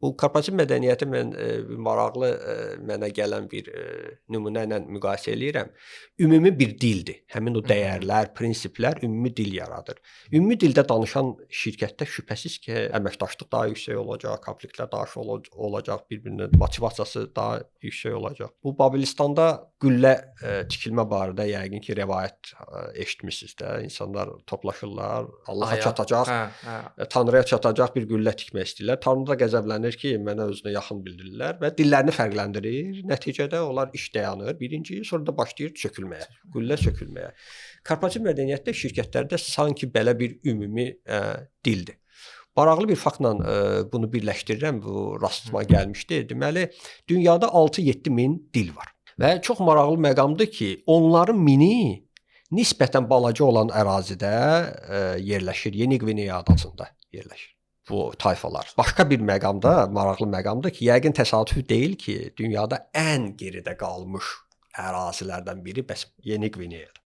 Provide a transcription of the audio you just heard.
Bu korporativ mədəniyyəti mən maraqlı mənə gələn bir nümunə ilə müqayisə eləyirəm. Ümumi bir dildir. Həmin o dəyərlər, prinsiplər ümumi dil yaradır. Ümumi dildə danışan şirkətdə şübhəsiz ki, əməkdaşlıq daha yüksək olacaq, konfliktlər daha aşağı olacaq, bir-birinin motivasiyası daha yüksək olacaq. Bu Babilistanda qüllə tikilmə barədə yəqin ki, rəvayət eşitmisiniz də. İnsanlar toplaşırlar, Allaha çatacaq, Tanrıya çatacaq bir qüllə tikmək istəyirlər. Tanrı da qəzəblənir ki, mənə özünə yaxın bildirirlər və dillərini fərqləndirir. Nəticədə onlar iş dayanır. Birinci, sonra da başlayır sökülməyə, qüllə sökülməyə. Korporativ mədəniyyətdə şirkətlərdə sanki belə bir ümumi dildir. Maraqlı bir faktla bunu birləşdirirəm, bu rastıma gəlmişdi. Deməli, dünyada 6-7 min dil var. Və çox maraqlı məqamdır ki, onların mini nisbətən balaca olan ərazidə yerləşir. Yeni Qvineya adasında yerləşir bu tayfalar. Başqa bir məqamda, maraqlı məqamdır ki, yəqin təsadüfi deyil ki, dünyada ən geridə qalmış ərazilərdən biri bəs Yeni Qvineyadır.